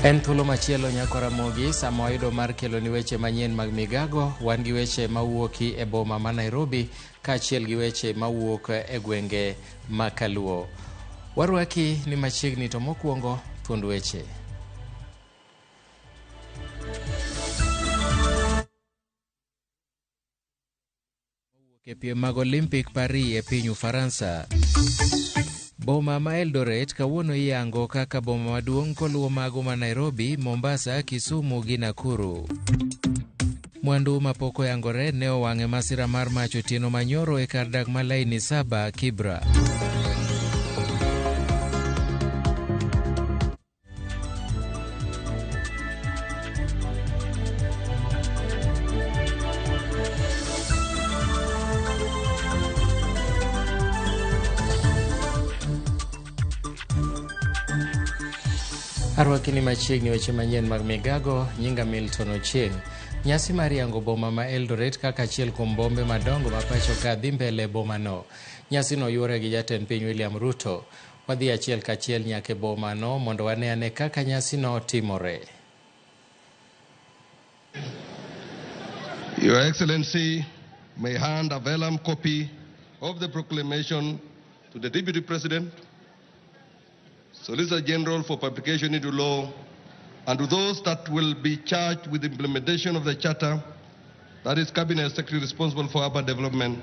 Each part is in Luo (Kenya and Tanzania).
En thuolo machielo nyako Ramogi sama wayudo mar kelo ni weche manyien mag migago. Wan gi weche mawuok e boma ma Nairobi kaachiel gi weche mawuok e gwenge ma Kaluo. Warwaki ni machiegni to mokwongo thuond weche. E piem mag Olympic Paris e piny Ufaransa. Boma ma Eldoret kawuono iyango kaka boma maduong' koluwo mago ma Nairobi, Mombasa, Kisumu gi Nakuru. Mwandu mapok oyangore ne owang' e masira mar mach otieno manyoro e kar dak ma Laini Saba, Kibra. Arwaki ni machiegni weche manyien mag migago, nyinga Milton Ochieng'. Nyasi mar yango boma ma Eldoret kaka achiel kuom bombe madongo ma pacho ka dhi mbele e bomano. Nyasino yuore gi jatend piny William Ruto. Wadhi achiel kachiel nyaka e bomano mondo wane ane kaka nyasino timore. Your Excellency may hand a vellum copy of the proclamation to the Deputy President, Solicitor General for publication into law, and to those that will be charged with implementation of the Charter, that is Cabinet Secretary responsible for urban development,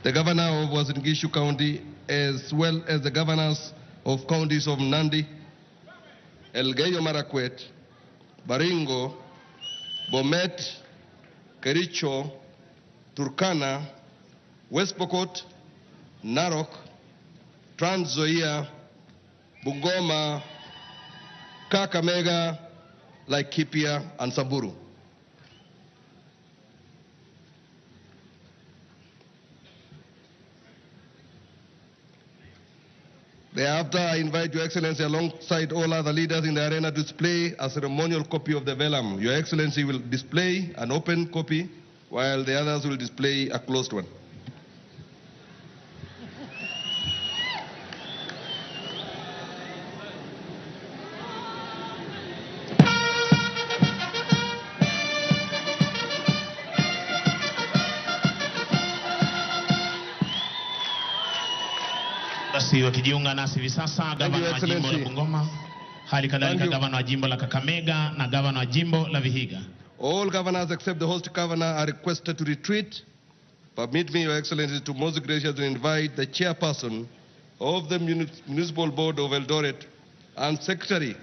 the Governor of Uasin Gishu County, as well as the governors of counties of Nandi, Elgeyo Marakwet, Baringo, Bomet, Kericho, Turkana, West Pokot, Narok, Trans Nzoia, Bungoma, Kakamega, Laikipia, and Samburu. Thereafter, I invite Your Excellency alongside all other leaders in the arena to display a ceremonial copy of the vellum. Your Excellency will display an open copy, while the others will display a closed one. Basi wakijiunga nasi hivi sasa, Thank you, gavana wa jimbo la Excellency. Bungoma, hali kadhalika Thank you. gavana wa jimbo la Kakamega na gavana wa jimbo la Vihiga. All governors except the host governor are requested to retreat. Permit me, Your Excellency, to most graciously invite the chairperson of the Municipal Board of Eldoret and secretary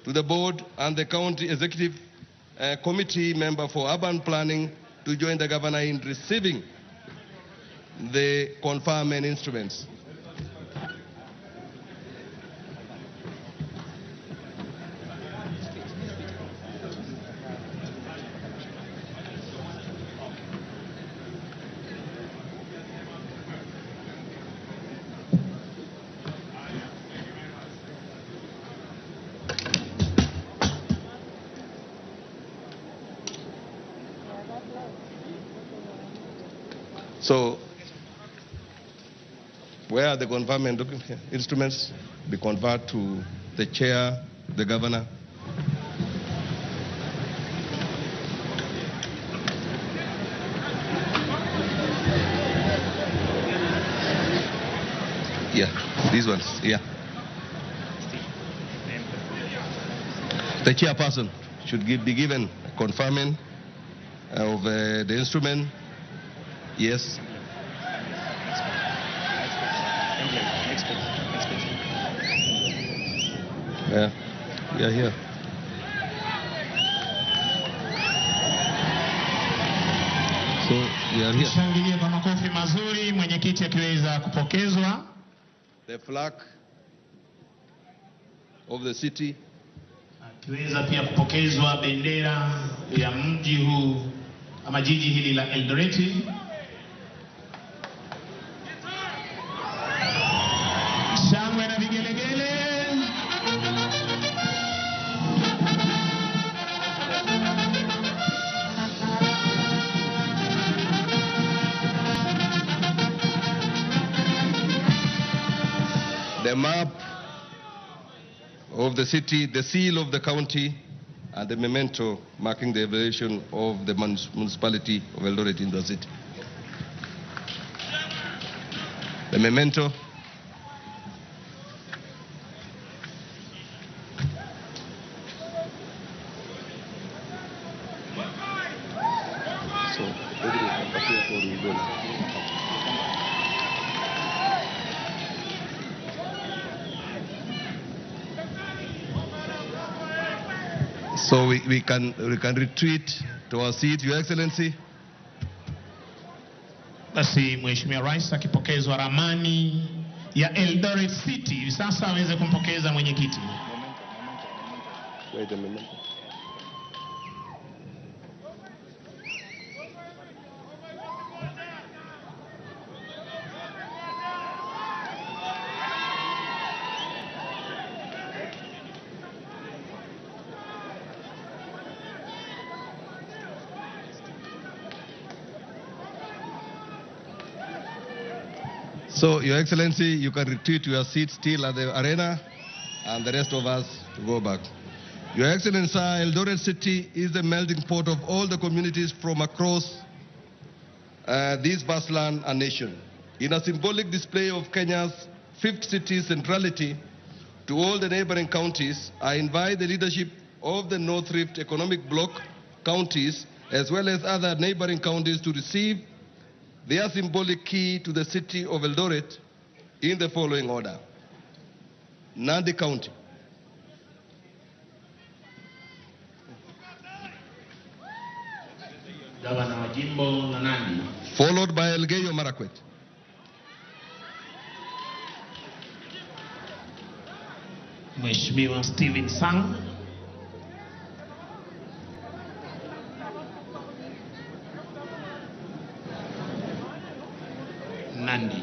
to the board and the county executive committee member for urban planning to join the governor in receiving the conferment instruments. So, where are the conferment instruments? Be conferred to the chair, the governor. Yeah, these ones, yeah. The chairperson should be given a conferment of the instrument. Yes. Yeah, we are here. So we are here. Tushangilie kwa makofi mazuri, mwenyekiti akiweza kupokezwa The flag of the city. akiweza pia kupokezwa bendera ya mji huu ama jiji hili la Eldoret. Shangwe na vigelegele. The map of the city, the seal of the county, and the memento marking the evolution of the municipality of Eldoret in the city. The memento. So we can retreat to our seat, Your Excellency. Basi Mheshimiwa Rais akipokezwa ramani ya Eldoret City hivi sasa aweze kumpokeza mwenyekiti. Wait a minute. So, Your Excellency, you can retreat to your seat still at the arena, and the rest of us to go back. Your Excellency, Eldoret City is the melting pot of all the communities from across this vast land and nation. In a symbolic display of Kenya's fifth city centrality to all the neighboring counties, I invite the leadership of the North Rift Economic Bloc counties, as well as other neighboring counties, to receive their symbolic key to the city of Eldoret in the following order. Nandi County. Gavana wa jimbo la Nandi. Followed by Elgeyo Marakwet. Mheshimiwa Stephen Sang. Nandi.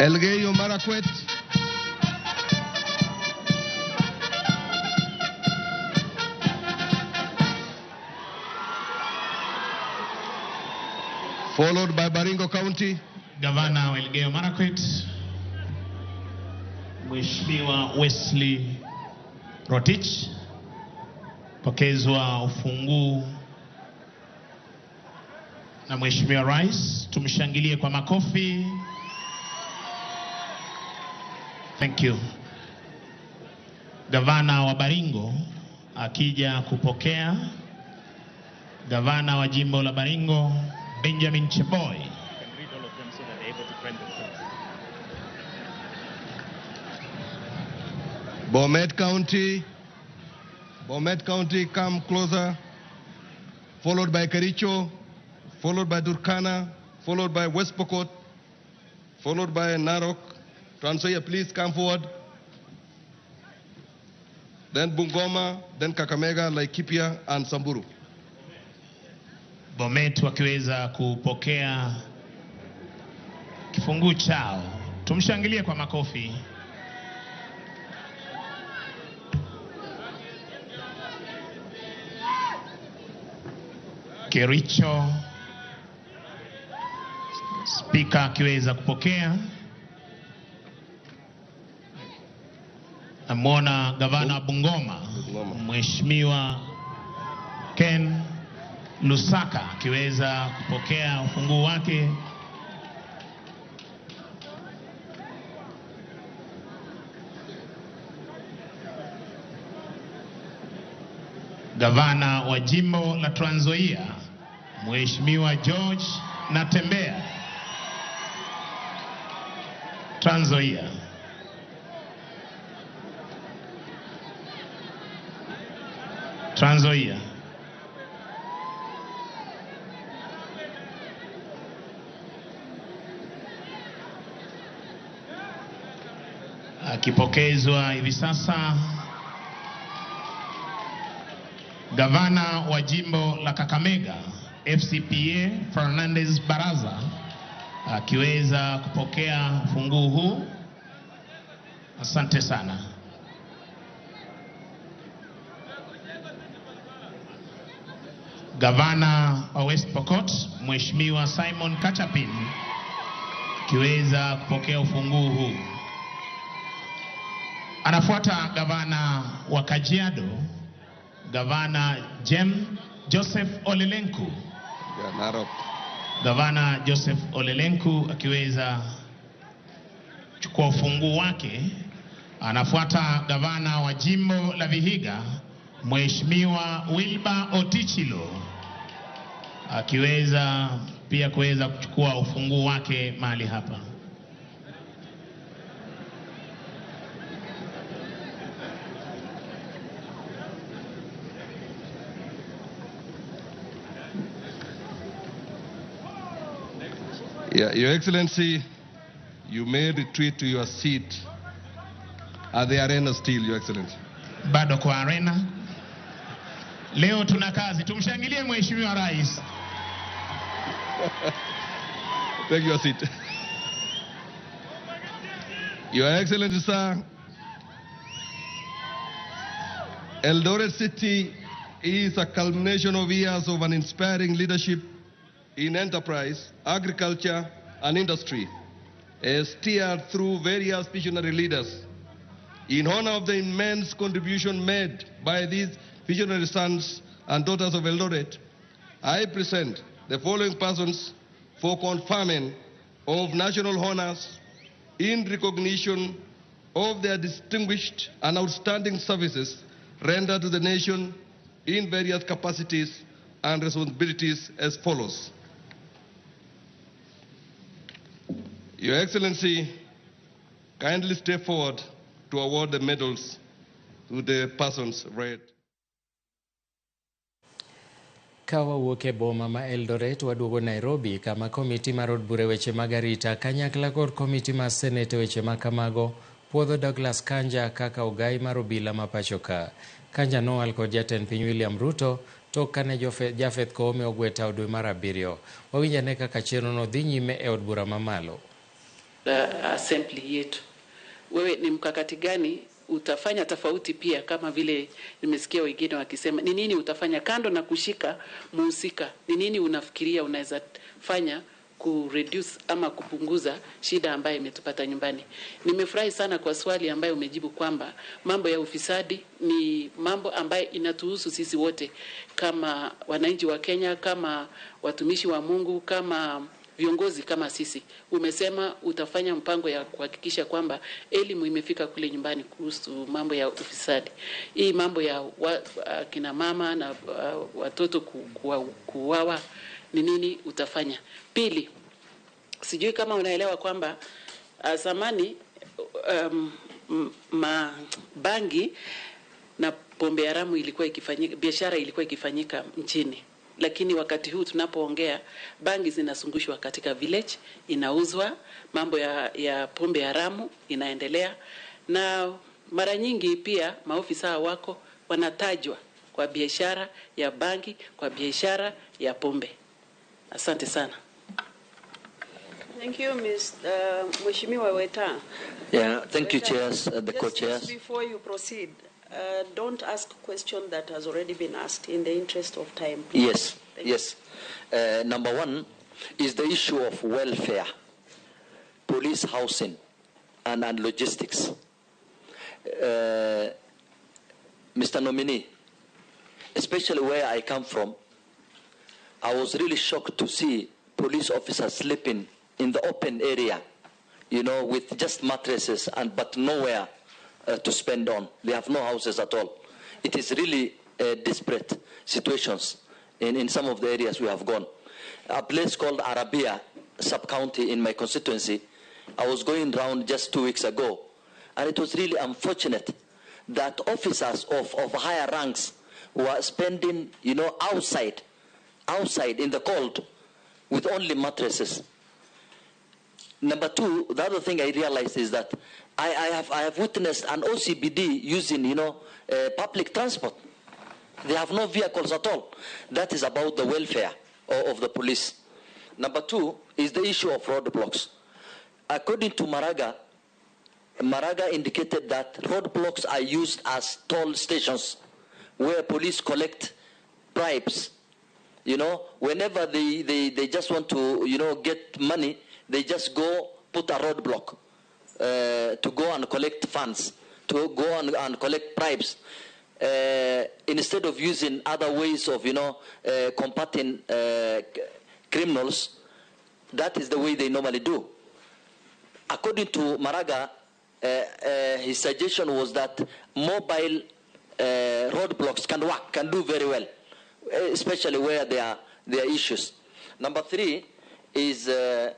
Elgeyo Marakwet. Followed by Baringo County. Gavana wa Elgeyo Marakwet, Mheshimiwa Wesley Rotich, pokezwa ufunguo na Mheshimiwa Rais. Tumshangilie kwa makofi. Thank you. Gavana wa Baringo akija kupokea. Gavana wa jimbo la Baringo Benjamin Cheboy. You can read all of them so that they're able to print themselves. Bomet County. Bomet County, come closer. Followed by Kericho, followed by Turkana, followed by West Pokot, followed by Narok. Trans Nzoia, please come forward. Then Bungoma, then Kakamega, Laikipia, and Samburu. Bomet wakiweza kupokea kifungu chao. Tumshangilie kwa makofi. Kericho, spika akiweza kupokea. Namwona gavana Bungoma, Mheshimiwa Ken Lusaka akiweza kupokea ufunguo wake. Gavana wa jimbo la Trans Nzoia Mheshimiwa George Natembeya, Trans Nzoia. Trans Nzoia. Akipokezwa hivi sasa Gavana wa jimbo la Kakamega FCPA Fernandez Baraza akiweza kupokea ufunguo huu. Asante sana. Gavana wa West Pokot Mheshimiwa Simon Kachapin akiweza kupokea ufunguo huu. Anafuata gavana wa Kajiado, Gavana Jem Joseph Olelenku. Yeah, Narok. Gavana Joseph Olelenku akiweza kuchukua ufunguo wake. Anafuata gavana wa jimbo la Vihiga Mheshimiwa Wilbur Otichilo akiweza pia kuweza kuchukua ufunguo wake mahali hapa. Yeah, Your Excellency, you may retreat to your seat at the arena still, Your Excellency. Bado kwa arena. Leo tuna kazi, tumshangilie Mheshimiwa Rais. Take your seat. Your Excellency, sir, Eldoret City is a culmination of years of an inspiring leadership in enterprise, agriculture, and industry, as steered through various visionary leaders. In honor of the immense contribution made by these visionary sons and daughters of Eldoret, I present the following persons for conferment of national honors in recognition of their distinguished and outstanding services rendered to the nation in various capacities and responsibilities as follows. Your Excellency, kindly step forward to award the medals to the persons read. Ka wawuok e boma ma Eldoret waduogo Nairobi kama komiti mar od bura weche mag arita kanyakla kod komiti mar senet e weche ma kamago puodho Douglas Kanja kaka ogai mar obila ma pacho ka. Kanja nowal kod jatend piny William Ruto tok kane Japheth Koome ogwe tao dwe mar abiriyo. Wawinj ane kaka chenrono dhi nyime e od bura mamalo. Assembly yetu, wewe ni mkakati gani utafanya tofauti pia, kama vile nimesikia wengine wakisema, ni nini utafanya kando na kushika muhusika? Ni nini unafikiria unaweza fanya ku reduce ama kupunguza shida ambayo imetupata nyumbani? Nimefurahi sana kwa swali ambayo umejibu kwamba mambo ya ufisadi ni mambo ambayo inatuhusu sisi wote kama wananchi wa Kenya, kama watumishi wa Mungu, kama viongozi kama sisi. Umesema utafanya mpango ya kuhakikisha kwamba elimu imefika kule nyumbani kuhusu mambo ya ufisadi. Hii mambo ya kina mama na watoto kuuawa ni nini utafanya? Pili, sijui kama unaelewa kwamba zamani bangi na pombe haramu ilikuwa ikifanyika, biashara ilikuwa ikifanyika nchini. Lakini wakati huu tunapoongea, bangi zinazungushwa katika village, inauzwa, mambo ya pombe haramu inaendelea. Na mara nyingi pia maofisa wako wanatajwa kwa biashara ya bangi, kwa biashara ya pombe. Asante sana. Thank you, Ms. Mheshimiwa Weta. Yeah, thank you, chairs, the co-chairs. Just before you proceed, don't ask a question that has already been asked in the interest of time. Please. Yes, Thank yes. Number one is the issue of welfare, police housing, and logistics. Mr. Nominee, especially where I come from, I was really shocked to see police officers sleeping in the open area, you know, with just mattresses and but nowhere to spend on. They have no houses at all. It is really desperate situations in some of the areas we have gone. A place called Arabia sub-county in my constituency, I was going round just 2 weeks ago, and it was really unfortunate that officers of higher ranks were spending, you know, outside in the cold with only mattresses. Number two, the other thing I realized is that I have witnessed an OCBD using, you know, public transport. They have no vehicles at all. That is about the welfare of the police. Number two is the issue of roadblocks. According to Maraga, Maraga indicated that roadblocks are used as toll stations where police collect bribes. You know, whenever they just want to, you know, get money, they just go put a roadblock to go and collect funds, to go and collect bribes, instead of using other ways of, you know, combating criminals. That is the way they normally do. According to Maraga, his suggestion was that mobile roadblocks can work, can do very well, especially where there are issues. Number three is the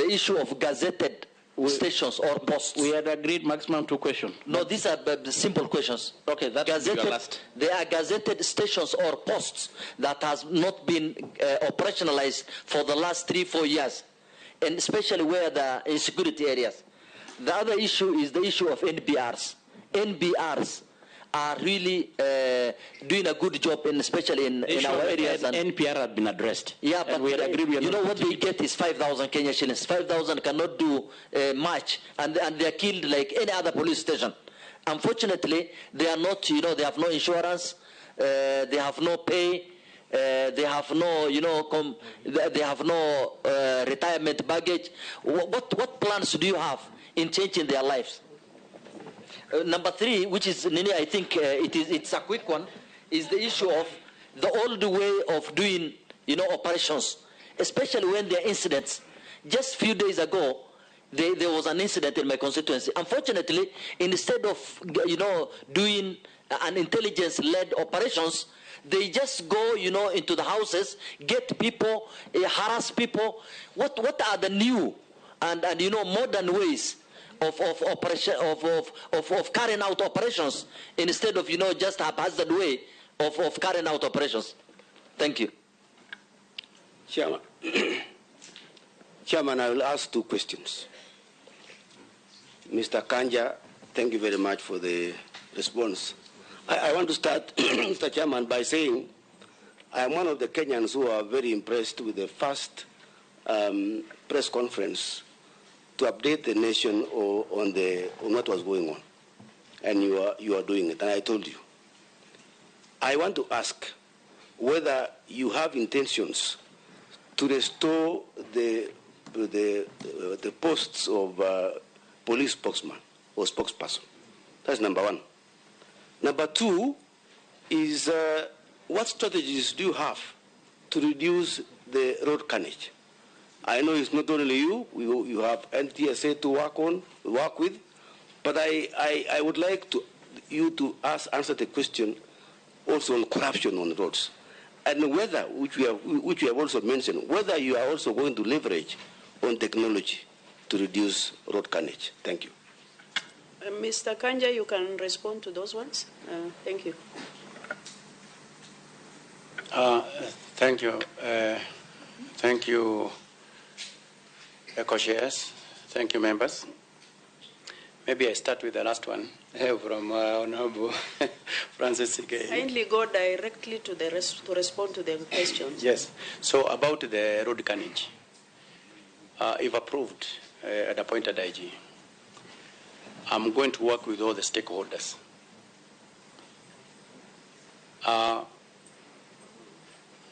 issue of gazetted stations or posts. We had agreed maximum 2 questions. No, these are simple questions. Okay, that's gazetted. Your last. There are gazetted stations or posts that has not been operationalized for the last 3-4 years, and especially where the insecurity areas. The other issue is the issue of NPRs. NPRs are really doing a good job, in, especially in our areas. And NPR had been addressed. Yeah, but we agreed we are you know what they get is 5,000 Kenya shillings. 5,000 cannot do much, and they are killed like any other police station. Unfortunately, they are not, you know, they have no insurance, they have no pay, they have no, you know, they have no retirement baggage. What plans do you have in changing their lives? Number three, which is, Nini, I think it's a quick one, is the issue of the old way of doing, you know, operations, especially when there are incidents. Just a few days ago, there was an incident in my constituency. Unfortunately, instead of, you know, doing an intelligence-led operations, they just go, you know, into the houses, get people, harass people. What are the new and you know, modern ways of operation of carrying out operations instead of, you know, just haphazard way of carrying out operations? Thank you. Chairman, Chairman, I will ask 2 questions. Mr. Kanja, thank you very much for the response. I want to start, Mr. Chairman, by saying I am one of the Kenyans who are very impressed with the first press conference to update the nation on what was going on. And you are doing it, and I told you. I want to ask whether you have intentions to restore the posts of police spokesman or spokesperson. That's number one. Number two is what strategies do you have to reduce the road carnage? I know it's not only you, you have NTSA to work with, but I would like you to answer the question also on corruption on roads, and whether, which we have also mentioned, whether you are also going to leverage on technology to reduce road carnage. Thank you. Mr. Kanja, you can respond to those ones. Thank you. Thank you. Thank you, co-chairs. Thank you, members. Maybe I start with the last one from Honorable Francis Sigei. Kindly go directly to the to respond to the questions. Yes. So about the road carnage, if approved and appointed IG, I'm going to work with all the stakeholders.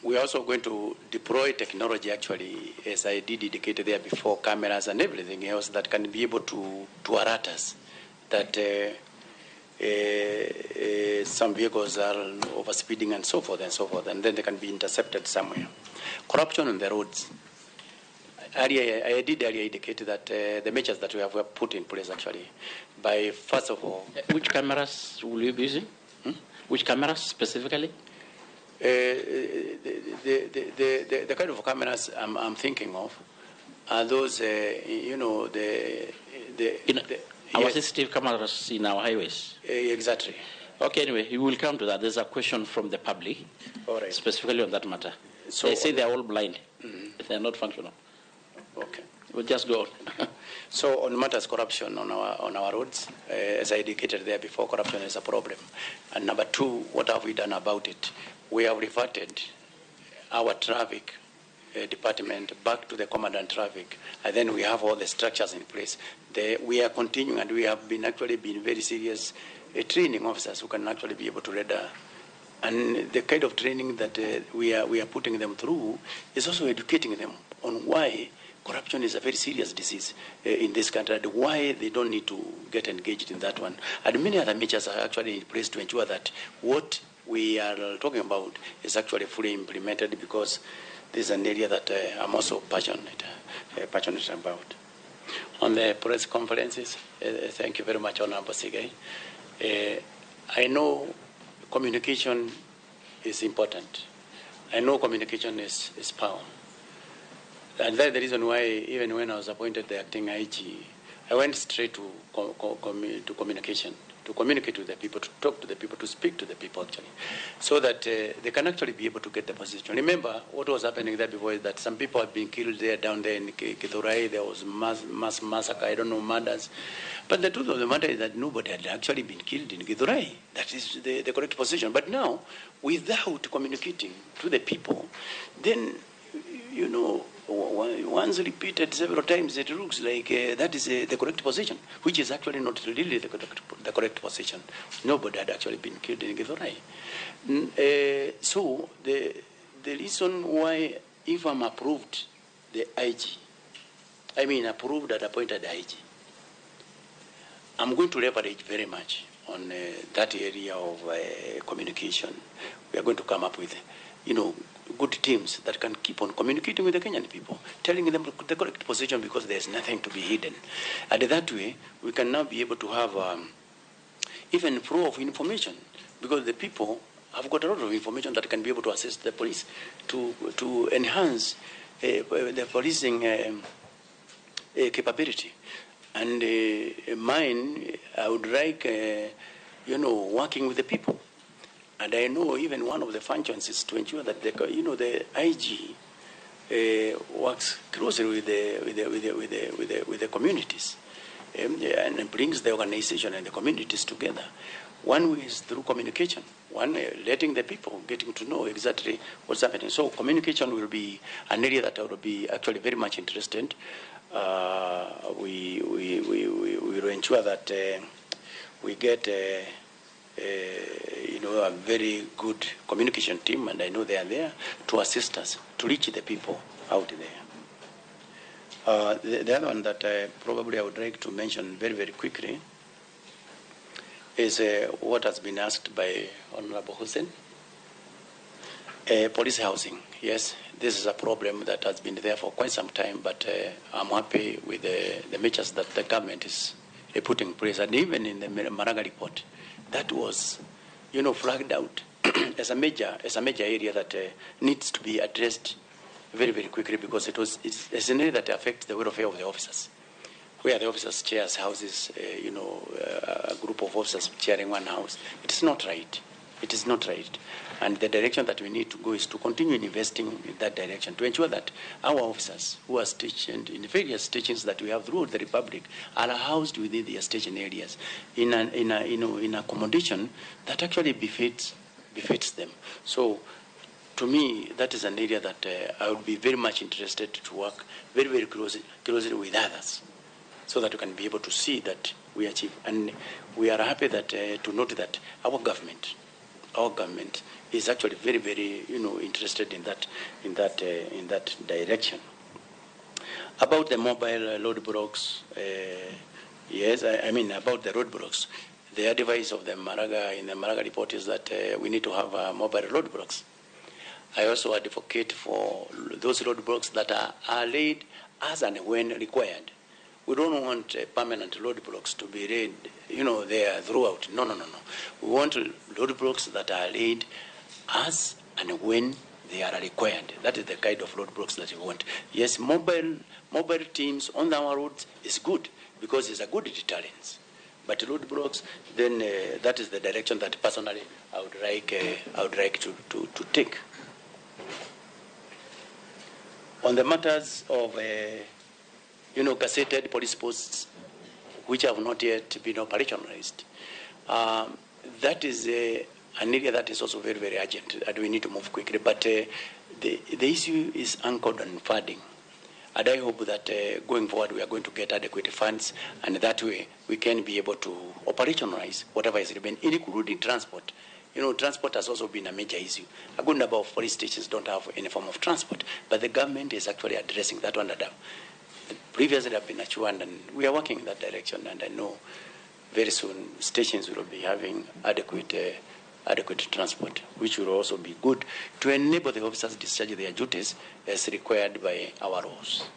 We are also going to deploy technology, actually, as I did indicate there before, cameras and everything else that can be able to alert us that some vehicles are overspeeding and so forth and so forth, and then they can be intercepted somewhere. Corruption on the roads. Earlier, I did earlier indicate that the measures that we have put in place, actually, by first of all... Which cameras will you be using? Hmm? Which cameras specifically? The kind of cameras I'm thinking of are those, you know, our sensitive cameras in our highways. Exactly. Okay, anyway, we will come to that. There's a question from the public, all right, specifically on that matter. So they say they're all blind. Mm-hmm. They're not functional. Okay. We'll just go on. So on matters corruption on our roads, as I indicated there before, corruption is a problem. And number two, what have we done about it? We have reverted our traffic department back to the commandant traffic, and then we have all the structures in place. We are continuing, and we have been actually been very serious training officers who can actually be able to render. And the kind of training that we are putting them through is also educating them on why corruption is a very serious disease in this country, and why they don't need to get engaged in that one. And many other measures are actually in place to ensure that what we are talking about is actually fully implemented, because this is an area that I'm also passionate about. On the press conferences, thank you very much, Honorable Sigei. I know communication is important. I know communication is power. And that's the reason why, even when I was appointed the acting IG, I went straight to communication, to communicate with the people, to talk to the people, to speak to the people, actually, so that they can actually be able to get the position. Remember, what was happening there before is that some people had been killed there, down there in Githurai. There was mass massacre, I don't know, murders. But the truth of the matter is that nobody had actually been killed in Githurai. That is the correct position. But now, without communicating to the people, then, you know, once repeated several times, it looks like that is the correct position, which is actually not really the correct position. Nobody had actually been killed in Githurai. So the reason why, if I'm approved the IG, I mean approved and appointed the IG, I'm going to leverage very much on that area of communication. We are going to come up with, you know, good teams that can keep on communicating with the Kenyan people, telling them the correct position, because there's nothing to be hidden. And that way, we can now be able to have even flow of information, because the people have got a lot of information that can be able to assist the police to enhance the policing capability. And mine, I would like, you know, working with the people. And I know even one of the functions is to ensure that the IG works closely with the communities, and brings the organization and the communities together. One way is through communication. One, letting the people getting to know exactly what's happening. So communication will be an area that I will be actually very much interested. We will ensure that we get you know, a very good communication team, and I know they are there to assist us to reach the people out there. The other one that probably I would like to mention very, very quickly is what has been asked by Honorable Hussein. Police housing. Yes, this is a problem that has been there for quite some time, but I'm happy with the measures that the government is putting in place, and even in the Maraga report, that was, you know, flagged out as a major area that needs to be addressed very, very quickly, because it's an area that affects the welfare of the officers, where the officers chairs houses, you know, a group of officers chairing one house. It is not right. It is not right. And the direction that we need to go is to continue investing in that direction, to ensure that our officers who are stationed in various stations that we have throughout the Republic are housed within their station areas in a accommodation that actually befits them. So, to me, that is an area that I would be very much interested to work very, very closely with others, so that we can be able to see that we achieve. And we are happy that to note that our government is actually very, very, you know, interested in that direction. About the mobile roadblocks, yes, I mean about the roadblocks. The advice of the Maraga in the Maraga report is that we need to have mobile roadblocks. I also advocate for those roadblocks that are laid as and when required. We don't want permanent roadblocks to be laid, you know, there throughout. No, no, no, no. We want roadblocks that are laid as and when they are required. That is the kind of roadblocks that we want. Yes, mobile teams on our roads is good because it's a good deterrence. But roadblocks, then that is the direction that personally I would like to take. On the matters of You know, gazetted police posts which have not yet been operationalized. That is an area that is also very, very urgent, and we need to move quickly. But the issue is anchored on funding. And I hope that going forward we are going to get adequate funds, and that way we can be able to operationalize whatever is remaining, including transport. You know, transport has also been a major issue. A good number of police stations don't have any form of transport, but the government is actually addressing that one. Previously have been assured, and we are working in that direction, and I know very soon stations will be having adequate transport, which will also be good to enable the officers to discharge their duties as required by our laws.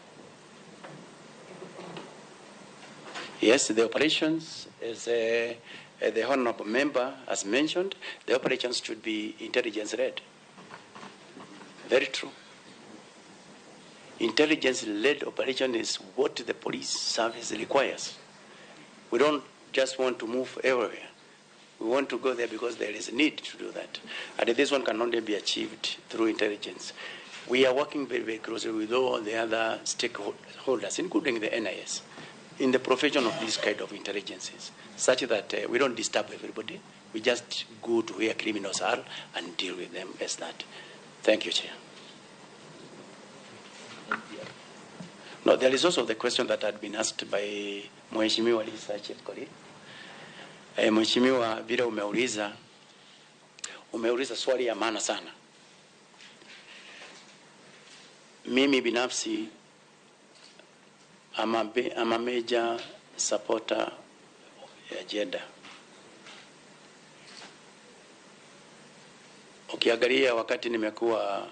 Yes, the operations, as the honorable member has mentioned, the operations should be intelligence-led. Very true. Intelligence-led operation is what the police service requires. We don't just want to move everywhere. We want to go there because there is a need to do that. And this one can only be achieved through intelligence. We are working very, very closely with all the other stakeholders, including the NIS, in the provision of these kind of intelligences, such that we don't disturb everybody. We just go to where criminals are and deal with them as that. Thank you, Chair. No, there is also the question that had been asked by Mheshimiwa Lisa Chepkorir. Mheshimiwa, vile umeuliza swali ya maana sana. Mimi binafsi I'm a major supporter ya agenda. Ukiangalia wakati nimekuwa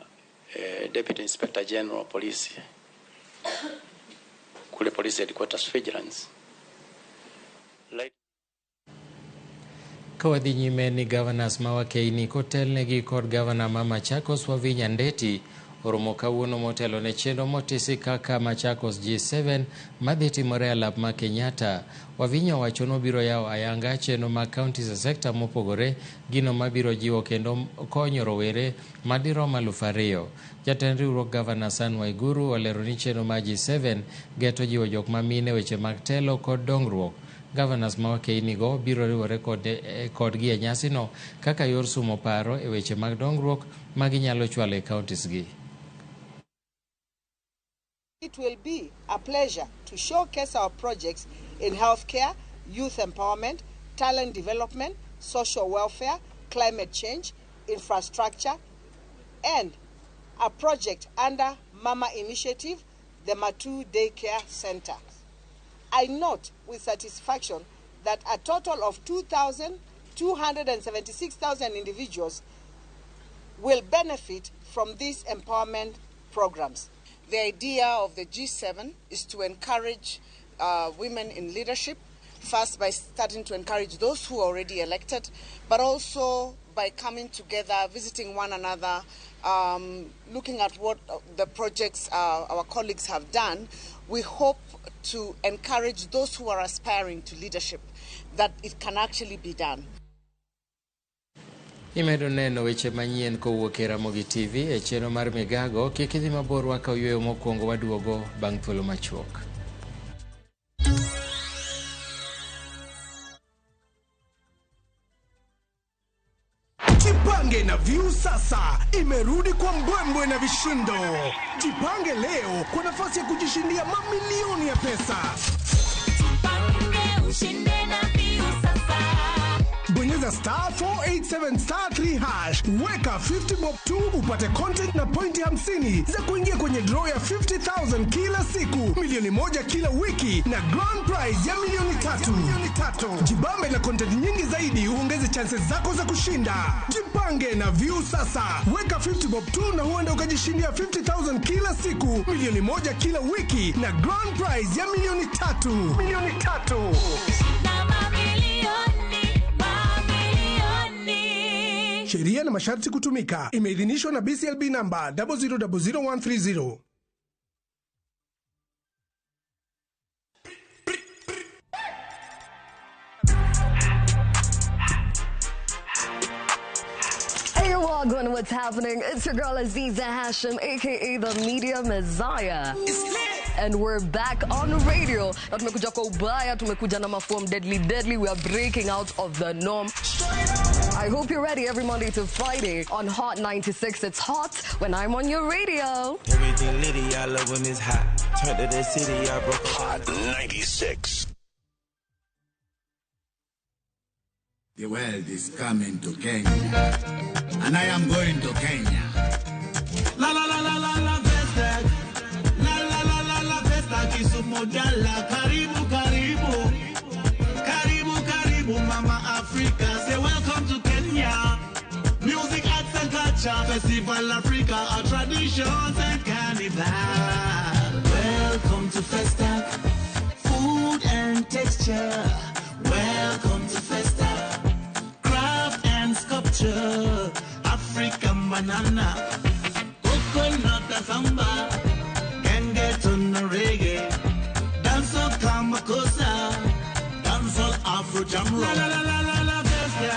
Deputy Inspector General of Police kule Police Headquarters Vigilance. Ka wadhi nyime ni governors ma Wakeini kotelnegi kod governor ma Machakos Wavinya Ndeti oromo kawuono motelo ne chenro motisi kaka Machakos G7 madhi timore e alap ma Kenyatta. Wavinya owacho nobiro yawo ayanga chenro mag counties e sekta mopogore, gino mabiro jiwo kendo konyo rowere madirom 2,000. Jatend riwruok Governor Anne Waiguru olero ni chenro mar G7 geto jiwo jok mamine weche mag telo kod dongruok. Governors ma Wakeini go biro riwore kodgi e nyasino kaka yor sumo paro e weche mag dongruok ma ginyalo chwalo e counties gi. It will be a pleasure to showcase our projects in healthcare, youth empowerment, talent development, social welfare, climate change, infrastructure, and a project under Mama Initiative, the Matu Daycare Center. I note with satisfaction that a total of 2,276,000 individuals will benefit from these empowerment programs. The idea of the G7 is to encourage women in leadership, first by starting to encourage those who are already elected, but also by coming together, visiting one another, looking at what the projects our colleagues have done. We hope to encourage those who are aspiring to leadership that it can actually be done. Imedo neno weche manyien kowuok e Ramogi TV e chenro mar Migago. Kik idhi mabor, wakaw yweyo mokwongo waduogo bang' thuolo machuok. Jipange na View sasa imerudi kwa mbwembwe na vishindo. Jipange leo kwa nafasi ya kujishindia mamilioni ya pesa. Jipange ushinde na View sasa. Bonyeza star 487 star 3 hash, weka 50 bob 2 upate content na pointi 50 za kuingia kwenye draw ya 50,000 kila siku, milioni 1 kila wiki na grand prize ya milioni 3. Jibambe na content nyingi zaidi uongeze chances zako za kushinda. Jipange na View sasa, weka 50 bob 2 na huenda ukajishindia 50,000 kila siku, milioni 1 kila wiki na grand prize ya milioni 3. Milioni 3. Sheria na masharti kutumika. Imeidhinishwa na BCLB namba 0000130. Hey, welcome. What's happening? It's your girl Aziza Hashim, aka the Media Messiah. It's lit. And we're back on radio. Na tumekuja kwa ubaya, tumekuja na maform deadly deadly. We are breaking out of the norm. I hope you're ready every Monday to Friday on Hot 96. It's hot when I'm on your radio. Everything litty, I love when it's hot. Turned to the city, I broke Hot 96. The world is coming to Kenya, and I am going to Kenya. La la la la la la Festa. La la la la la Festa Kisumu Dala. Karibu karibu. Karibu karibu Mama Africa. Say welcome to Kenya. Music, arts and culture, Festival Africa, our traditions and carnival. Welcome to Festa. Food and texture. Welcome to Festa. Craft and sculpture. African banana. Coconut samba. Genge to reggae. Dancehall kamakosa. Dancehall Afro jam rock. La la la la la Festa.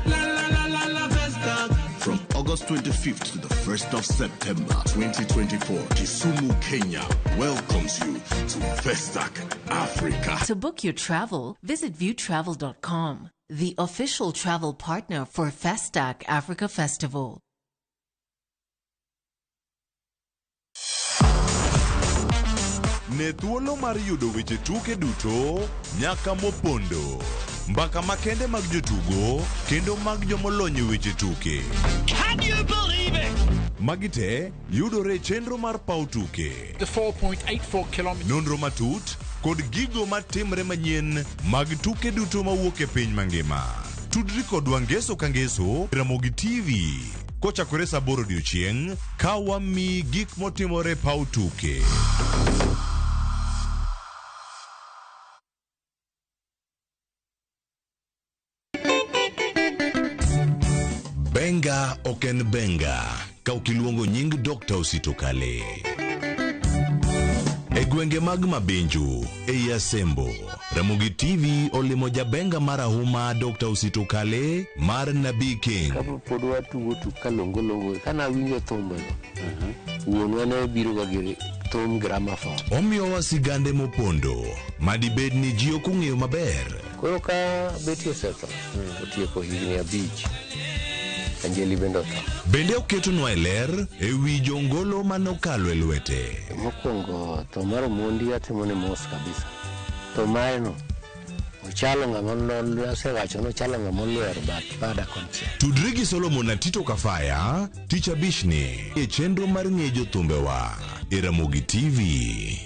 La la la la la Festa. From August 25th to the 1st of September 2024, Kisumu, Kenya welcomes you to Festac Africa. To book your travel, visit viewtravel.com, the official travel partner for Festac Africa Festival. Ne thuolo mar yudo weche tuke duto nyaka mopondo, mbaka makende mag jotugo kendo mag jomolony e weche tuke. Can you believe it? Magi te yudore e chenro mar paw tuke. The 4.84 kilometers. Nonro matut kod gigo matimre manyien mag tuke duto mawuok e piny mangima. Tudri kodwa ngeso ka ngeso Ramogi TV kochakore saa 8 odiochieng' ka wamiyi gik motimore e paw tuke. Benga ok en benga ka ok iluongo nying Dr. Osito Kale. E gwenge mag Mabinju, ei Asembo, Ramogi TV olimo jabenga marahuma Dr. Osito Kale mar Nabii King. Kapod watugo tuk kalongolongo, kana awinjo thumbego, wuonwa ne biro ga gi thum gramophone. Omiyowa sigande mopondo madibed ni ji ok ong'eyo maber. Koro ka Betty osetho, otieko higni 5, Anjeli bende otho. Bende oketonwa e ler e wi jongolo manokalo e lwete. Mokwongo tho mar Omondi atimone mos kabisa. Tho mareno ochalo ng'ama asewacho nochalo ng'ama olwero bath bada konchiel. Tudri gi Solomon na Tito Kafaya tich abich-ni e chenro mar ng'e jothumbewa e Ramogi TV.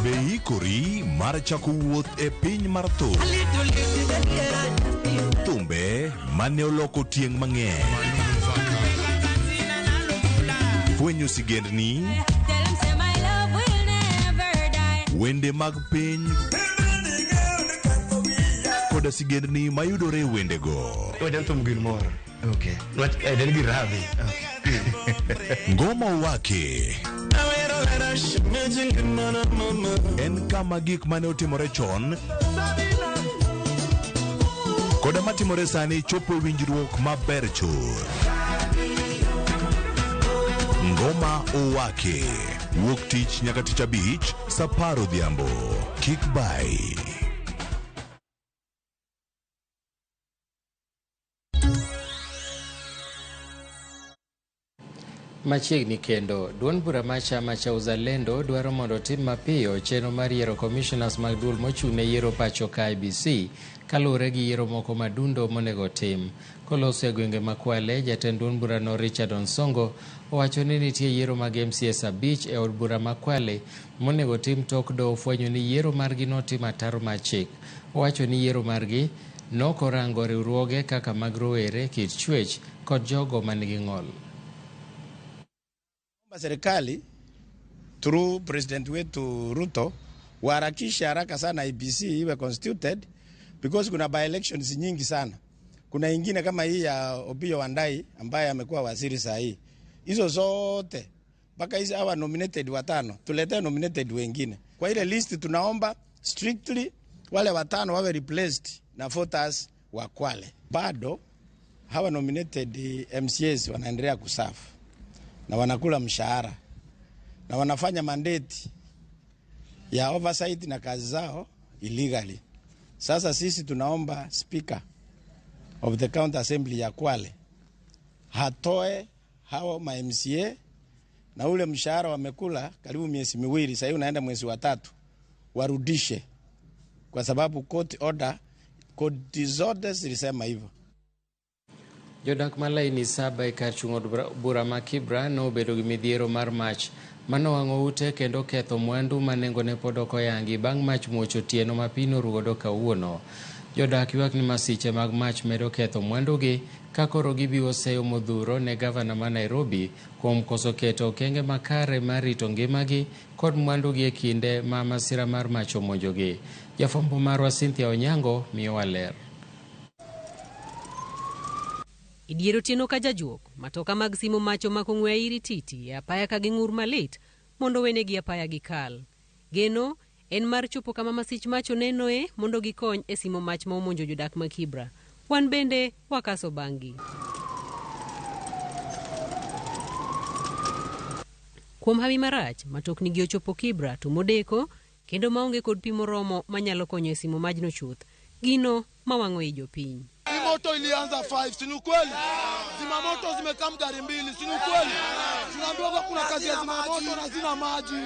Be ikori mar chako wuoth e piny mar thum. Thumbe mane oloko tieng' mang'eny. Fwenyo sigendni, wende mag piny koda sigendni mayudore e wendego. Ngoma wake en kama gik mane otimore chon koda matimore sani chopo e winjruok maber chuth. Ngoma Owake wuok tich nyaka tich abich saa 10 odhiambo. Kik bai. Machiegni kendo, duond bura mar chama cha Uzalendo dwaro mondo otim mapiyo chenro mar yiero commissioners mag duol mochung' ne yiero pacho ka IEBC kaluwore gi yiero moko madundo monego tim. Koloso e gwenge ma Kwale, jatend duond burano Richard Onsongo owacho ni nitie yiero mag MCAs 5 e od bura ma Kwale monego tim tok doho fwenyo ni yiero margi notim ataro mar chik. Owacho ni yiero margi nokorango riwruoge kaka mag rowere, kit chwech kod jogo manigi ng'ol. Serikali through president wetu Ruto waharakishe haraka sana IEBC iwe constituted because kuna by elections nyingi sana. Kuna ingine kama hii ya Opiyo Wandayi ambaye amekuwa waziri saa hii. Hizo zote mpaka hizi hawa nominated 5 tuletee nominated wengine. Kwa ile list tunaomba strictly wale 5 wawe replaced na voters wa Kwale. Bado Hawa nominated MCAs wanaendelea kusafu na wanakula mshahara na wanafanya mandate ya oversight na kazi zao illegally. Sasa sisi tunaomba Speaker of the County Assembly ya Kwale hatoe hao ma MCA na ule mshahara wamekula karibu miezi miwili, sasa unaenda mwezi wa tatu, warudishe, kwa sababu court order, koti zote zilisema hivyo. Jodak ma laini 7 e kar chung' od bura ma Kibra nobedo gi midhiero mar mach manowang'o ute kendo ketho mwandu ma nengone pod ok oyangi bang' mach muoch otieno ma pi noruodo kawuono. Jodak ywak ni masiche mag mach medo ketho mwandugi ka koro gibiwo seyo modhuro ne gavana ma Nairobi kuom koso keto okenge makare mar rito ngimagi kod mwandugi e kinde ma masira mar mach omonjogi. Jafwambo marwa Cynthia Onyango miyowa ler. E dier otieno ka jajuok, matoka mag simo mach omako ng'we airi titi e apaya ka ging'ur malit mondo wenegi apaya gikal. Geno en mar chopo kama masich mach onenoe mondo gikony e simo mach ma omonjo jodak ma Kibra. Wan bende wakaso bang'gi. Kuom hawi marach, matokni gi ochopo Kibra to modeko kendo maonge kod pi moromo manyalo konyo e simo majno chuth. Gino mawang'o i jopiny. Moto ilianza 5, si ni ukweli? Zimamoto zimekaa gari mbili, si ni ukweli? Tunaambiwa kuna kazi ya zimamoto na zina maji.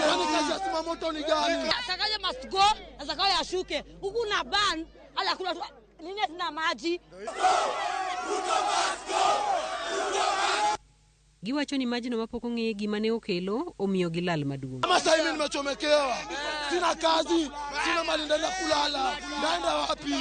Kwani kazi ya zimamoto ni gani? Sakaja must go, na Sakaja ashuke. Huku na ban, ala kuna nini zina maji. Ruto must go. Ruto must. Giwacho ni majno mapok ong'e gima ne okelo omiyo gilal maduong'. Kama sasa hivi nimechomekewa. Sina kazi, sina mali ndaenda kulala. Ndaenda wapi?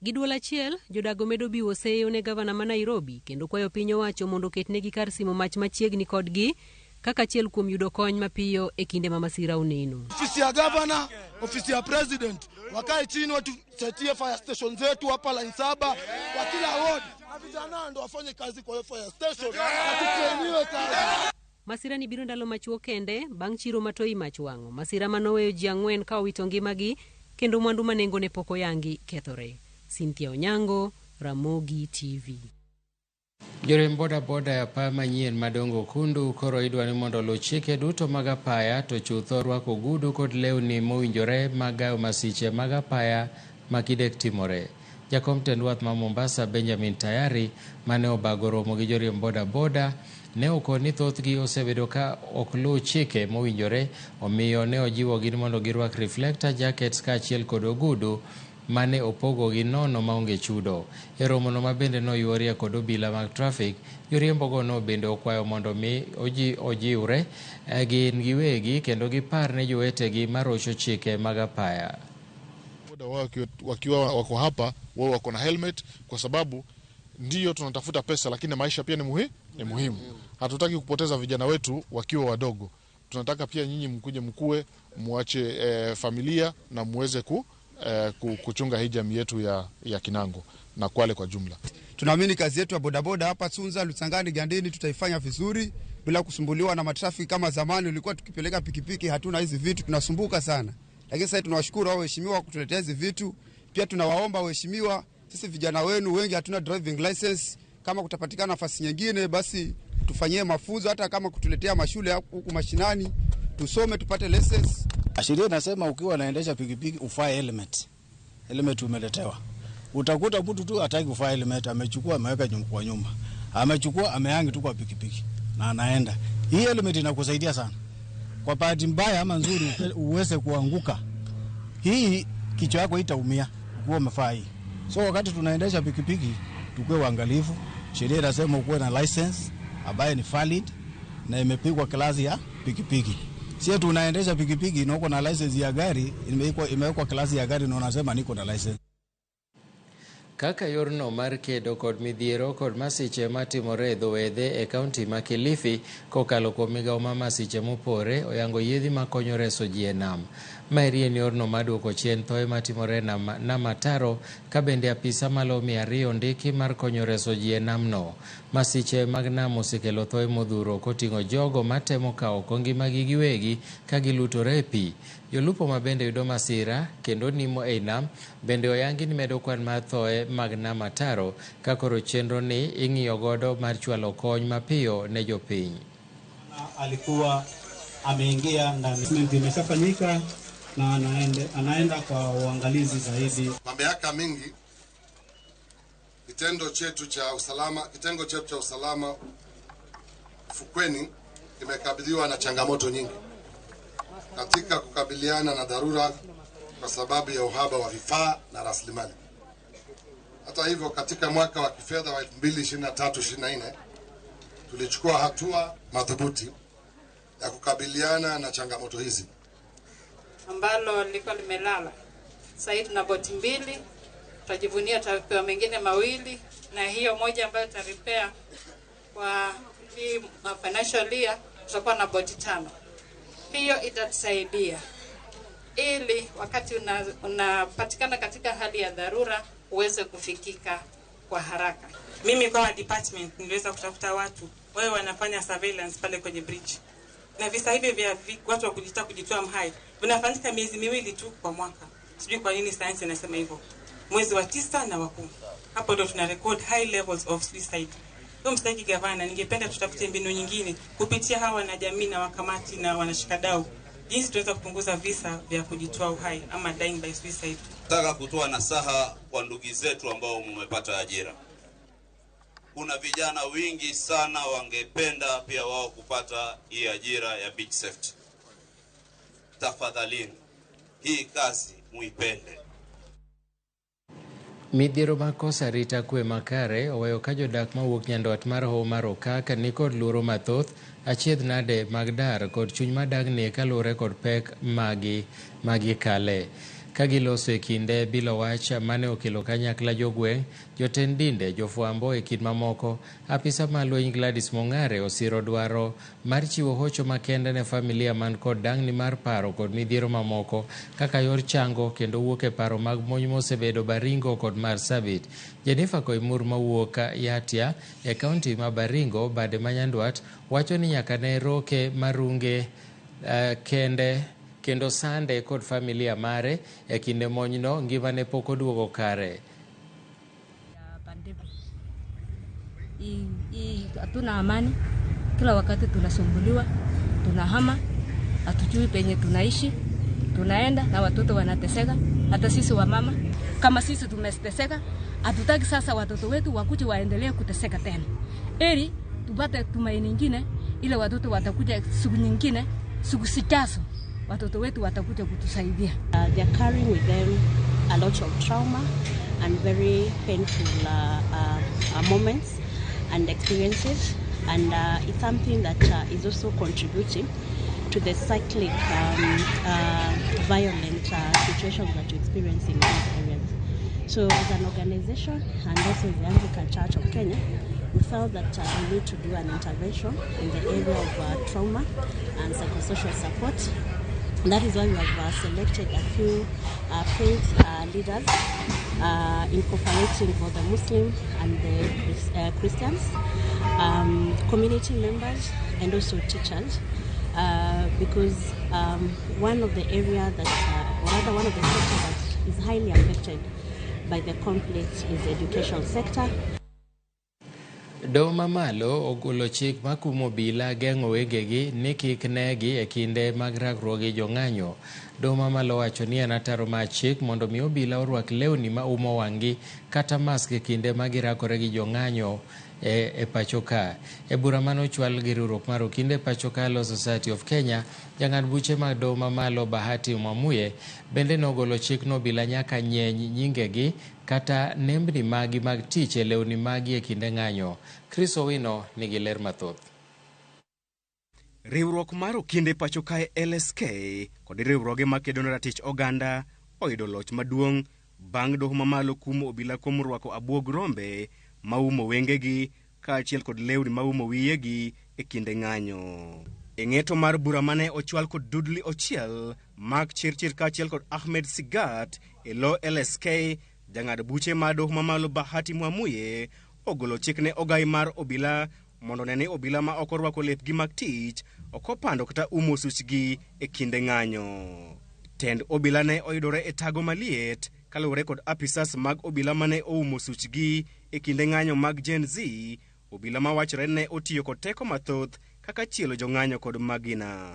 Gi duol achiel, jodago medo biwo seyo ne gavana ma Nairobi kendo kwayo piny owacho mondo oketnegi kar simo mach machiegni kodgi kaka achiel kuom yudo kony mapiyo e kinde ma masira oneno. Ofisi ya gavana, ofisi ya president, wakae chini watusetie fire station zetu hapa line 7 kwa kila ward. Na vijana ndo wafanye kazi kwa hiyo fire station, na kazi. Masira ni biro ndalo machuok kende bang' chiro matoi mach wang'o. Masira manoweyo ji 4 ka owito ngimagi kendo mwandu ma nengone pok oyangi kethore. Cynthia Onyango, Ramogi TV. Joriemb boda boda e apaya manyien madongo Kundu koro idwa ni mondo oluw chike duto mag apaya to chutho rwako ogudu kod lewni mowinjore mag gayo masiche mag apaya ma kidek timore. Jakom tend wath ma Mombasa Benjamin Tayari mane obago romo gi joriemb boda boda ne okoni ni thothgi osebedo ka ok luw chike mowinjore, omiyo ne ojiwogi ni mondo girwak reflector jackets kaachiel kod ogudu mane opogogi nono maonge chudo. E romono ma bende noyuorie kod obila mag trafik, joriembogo no bende okwayo mondo mi ojiwre gin giwegi kendo gipar ne jowetegi marocho chike mag apaya. Wakiwa wako hapa wao wako na helmet kwa sababu ndiyo tunatafuta pesa, lakini maisha pia ni muhimu. Hatutaki kupoteza vijana wetu wakiwa wadogo. Tunataka pia nyinyi mkuje mkue, muache familia na muweze kuchunga hii jamii yetu ya Kinango na Kwale kwa jumla. Tunaamini kazi yetu ya bodaboda hapa Sunza, Lusangani, Gandini tutaifanya vizuri bila kusumbuliwa na matrafiki kama zamani ulikuwa tukipeleka pikipiki hatuna hizi vitu tunasumbuka sana. Lakini sasa tunawashukuru hao waheshimiwa kutuletea hizi vitu. Pia tunawaomba waheshimiwa, sisi vijana wenu wengi hatuna driving license, kama kutapatikana nafasi nyingine basi tufanyie mafunzo, hata kama kutuletea mashule huku mashinani tusome tupate license. Sheria inasema ukiwa unaendesha pikipiki ufae helmet. Helmet umeletewa. Utakuta mtu tu hataki kuvaa helmet, amechukua ameweka kwa nyumba. Amechukua amehangi tu kwa pikipiki na anaenda. Hii helmet inakusaidia sana. Kwa bahati mbaya ama nzuri uweze kuanguka, hii kichwa yako itaumia ukiwa umevaa hii. So wakati tunaendesha pikipiki tukue waangalifu. Sheria inasema ukuwe na license ambayo ni valid na imepigwa klasi ya pikipiki. Sio tunaendesha pikipiki na uko na license ya gari, imewekwa klasi ya gari na unasema niko na license. Kaka yorno mar kedo kod midhiero kod masiche matimore e dho wedhe e kaunti ma Kilifi kokalo kuom migawo ma masiche mopore oyango yiedhi makonyo reso ji e nam. Maeri en yorno maduoko chien thoe matimore nam ataro ka bende apisa malo 200 ondiki mar konyo reso ji e namno. Masiche mag nam osekelo thoe modhuro koting'o jogo matemo kawo oko ngimagi giwegi ka gilutore e pi. Jolupo ma bende yudo masira kendo nimo ei nam bende oyangi ni medo kwan mar thoe mag Nam Ataro ka koro chenro ni ing'iyo godo mar chwalo kony mapiyo ne jopiny. Alikuwa ameingia ndani. Imeshafanyika na anaenda kwa uangalizi zaidi. Kwa miaka mingi kitengo chetu cha usalama fukweni kimekabiliwa na changamoto nyingi katika kukabiliana na dharura kwa sababu ya uhaba wa vifaa na rasilimali. Hata hivyo, katika mwaka wa kifedha wa 2023-2024 tulichukua hatua madhubuti ya kukabiliana na changamoto hizi. Ambalo lilikuwa limelala. Sasa tuna boti 2, tutajivunia tutapewa mengine 2, na hiyo moja ambayo tutaripea kwa hii financial year tutakuwa na boti 5. Hiyo itatusaidia ili wakati unapatikana katika hali ya dharura uweze kufikika kwa haraka. Mimi kwa department niliweza kutafuta watu wao wanafanya surveillance pale kwenye bridge. Na visa hivi vya watu wa kujitoa mhai vinafanyika miezi 2 tu kwa mwaka. Sijui kwa nini science inasema hivyo. Mwezi wa 9 na wa 10. Hapo ndio tuna record high levels of suicide. Kwa mstahiki gavana, ningependa tutafute mbinu nyingine kupitia hawa na jamii na wakamati na wanashikadau, jinsi tunaweza kupunguza visa vya kujitoa uhai ama dying by suicide. Nataka kutoa nasaha kwa ndugu zetu ambao mmepata ajira. Kuna vijana wingi sana wangependa pia wao kupata hii ajira ya beach safety. Tafadhalini, hii kazi muipende. Midhiero mag koso arita kwe makare oweyo ka jodak mawuok nyandwat mar Hoho mar Okak nikod luoro mathoth, achiedh nade mag dar kod chuny madagni kaluwore kod pek magi kale. Ka giloso e kinde bilo wach mane okelo kanyakla jogweng', jotend dinde, jofwambo e kind mamoko, apisa mar lweny Gladys Mong'are osiro dwaro mar chiwo hocho makende ne familia man kod dangni mar paro kod midhiero mamoko kaka yor chango kendo wuok e paro mag monj mosebedo Baringo kod Marsabit. Jennifer Koimur mawuok Yatia e kaunti ma Baringo bade ma Nyandwat wacho ni nyaka ne roke marunge kende kendo sande kod familia mare e kinde monjno ngimane pok oduogo kare. Hatuna amani, kila wakati tunasumbuliwa, tunahama, hatujui penye tunaishi, tunaenda na watoto wanateseka, hata sisi wamama kama sisi tumeteseka, hatutaki sasa watoto wetu wakuje waendelee kuteseka tena. Ili tupate tumaini nyingine, ile watoto watakuja siku nyingine, siku sijazo watoto wetu watakuja kutusaidia. They are carrying with them a lot of trauma and very painful moments and experiences, and it's something that is also contributing to the cyclic violent situations that you experience in these areas. So as an organization and also the Anglican Church of Kenya, we felt that we need to do an intervention in the area of trauma and psychosocial support. And that is why we have selected a few faith leaders, incorporating both the Muslim and the Christians, community members, and also teachers, because one of the area that, or rather one of the sectors that is highly affected by the conflict is the education sector. Doho mamalo ogolo chik makumo obila geng'o wegegi ni kik negi e kinde mag rakruok gi jong'anyo. Doho mamalo wacho ni en ataro mar chik mondo mi obila orwak lewni ma umo wang'gi kata mask e kinde ma girakore gi jong'anyo e pacho ka. E bura mane ochwal gi riwruok mar okinde pacho ka Law Society of Kenya, jang'ad buche mag doho mamalo Bahati Mwamuye bende nogolo chik no obila nyaka nyeny nyingegi kata nembni magi mag tich e lewni magi e kinde ng'anyo. Chris Owino nigi ler mathoth. Riwruok mar okinde pacho kae LSK kod riwruoge makedo ne ratich oganda oyudo loch maduong' bang' doho mamalo kumo obila kuom rwako abuog rombe maumo wengegi kaachiel kod lewni maumo wiyegi e kinde ng'anyo. E ng'eto mar bura mane ochwal kod Dudley Ochiel, Mark Chirchir kaachiel kod Ahmed Sigat e lo LSK, jang'ad buche mar doho mamalo Bahati Mwamuye ogolo chik ne ogai mar obila mondo ne ni obila ma ok orwako lepgi mag tich ok opando kata umo suchgi e kinde ng'anyo. Tend obila ne oyudore e tago maliet kaluwore kod apisas mag obila mane oumo suchgi e kinde ng'anyo mag Gen Z, obila mawachore ne otiyo kod teko mathoth kaka chielo jong'anyo kod magina.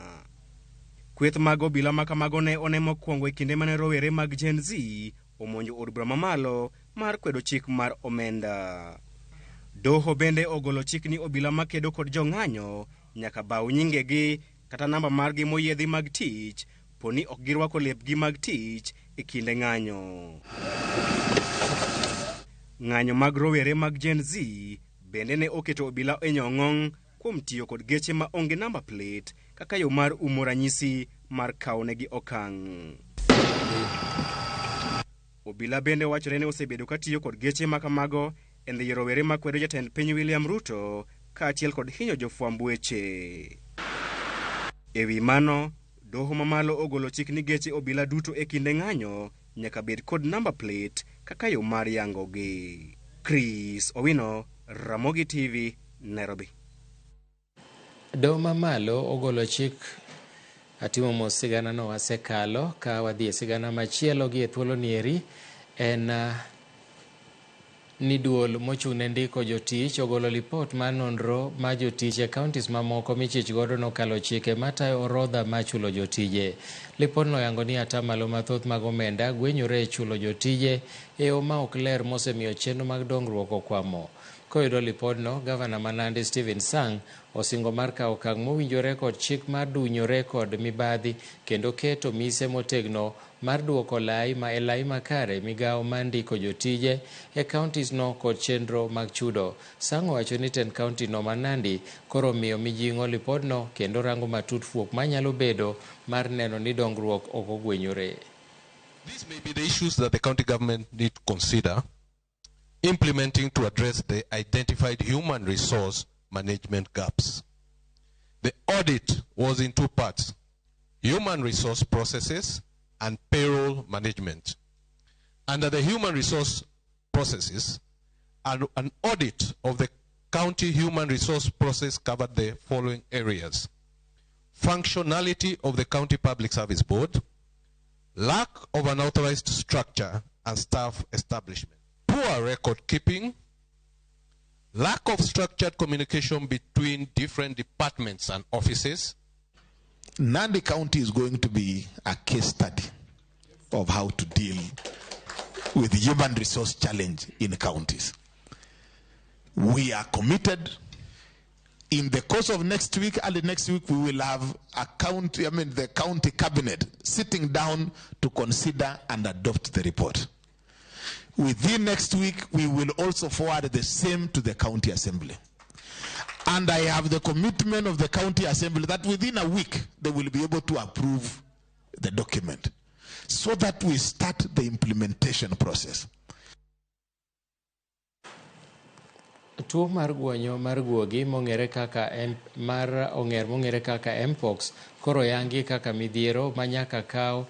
Kweth mag obila ma kamago ne one mokwongo e kinde mane rowere mag Gen Z omonjo od bura mamalo mar kwedo chik mar omenda. Doho bende ogolo chik ni obila makedo kod jong'anyo nyaka baw nyingegi kata namba margi moyiedhi mag tich poni ok girwako lepgi mag tich e kinde ng'anyo. Ng'anyo mag rowere mag Gen Z bende ne oketo obila e nyong'ong' kuom tiyo kod geche ma onge namba plate kaka yo mar umo ranyisi mar kawonegi okang'. Obila bende wachore ni osebedo ka tiyo kod geche ma kamago e ndhiyo rowere makwedo jatend piny William Ruto kaachiel kod hinyo jofwamb weche. E wi mano, doho mamalo ogolo chik ni geche obila duto e kinde ng'anyo nyaka bed kod namba plate kaka yo mar yangogi. Chris Owino, Ramogi TV, Nairobi. Doho mamalo ogolo chik atimo mos sigana no wasekalo ka wadhi e sigana machielo gi e thuolo nieri en ni duol mochung' ne ndiko jotich ogolo lipot mar nonro ma jotich e counties mamoko michich godo nokalo chike matayo orodha mar chulo jotije. Lipodno oyango ni atamalo mathoth mag omenda gwenyore e chulo jotije e yo ma ok ler mosemiyo chenro mag dongruok okwamo. Koyudo lipodno, gavana ma Nandi Stephen Sang osingo mar kawo okang' mowinjore kod chik mar dunyore kod mibadhi kendo keto mise motegno mar duoko lai ma e lai makare migawo mar ndiko jotije e counties no kod chenro mag chudo. Sang owacho ni tend county no ma Nandi koro omiyo mijing'o lipodno kendo rango matut fuok manyalo bedo mar neno ni dongruok ok ogwenyore. These may be the issues that the county government need to consider implementing to address the identified human resource management gaps. The audit was in two parts, human resource processes and payroll management. Under the human resource processes, an audit of the county human resource process covered the following areas: functionality of the County Public Service Board, lack of an authorized structure and staff establishment, poor record keeping, lack of structured communication between different departments and offices. Nandi County is going to be a case study of how to deal with human resource challenge in counties. We are committed. In the course of next week, early next week, we will have a county, I mean the county cabinet sitting down to consider and adopt the report. Within next week, we will also forward the same to the county assembly. And I have the commitment of the county assembly that within a week, they will be able to approve the document so that we start the implementation process. Tuo mar guonyo mar guogi mong'ere kaka mar ong'er mong'ere kaka Mpox koro yangi kaka midhiero ma nyaka kaw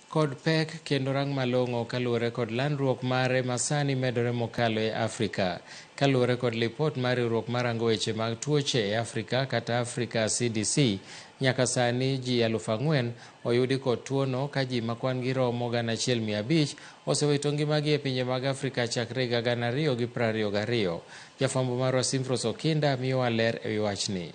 kod pek kendo rang malong'o kaluwore kod landruok mare masani medore mokalo e Afrika. Kaluwore kod lipot mar riwruok marango weche mag tuoche e Afrika kata Africa CDC, nyaka sani ji 4,000 oyudi kod tuono ka ji makwan gi romo 1,500 osewito ngimagi e pinje mag Afrika chakre higa 2022. Jafwambo marwa Simfros Okinda miyowa ler ewi wachni.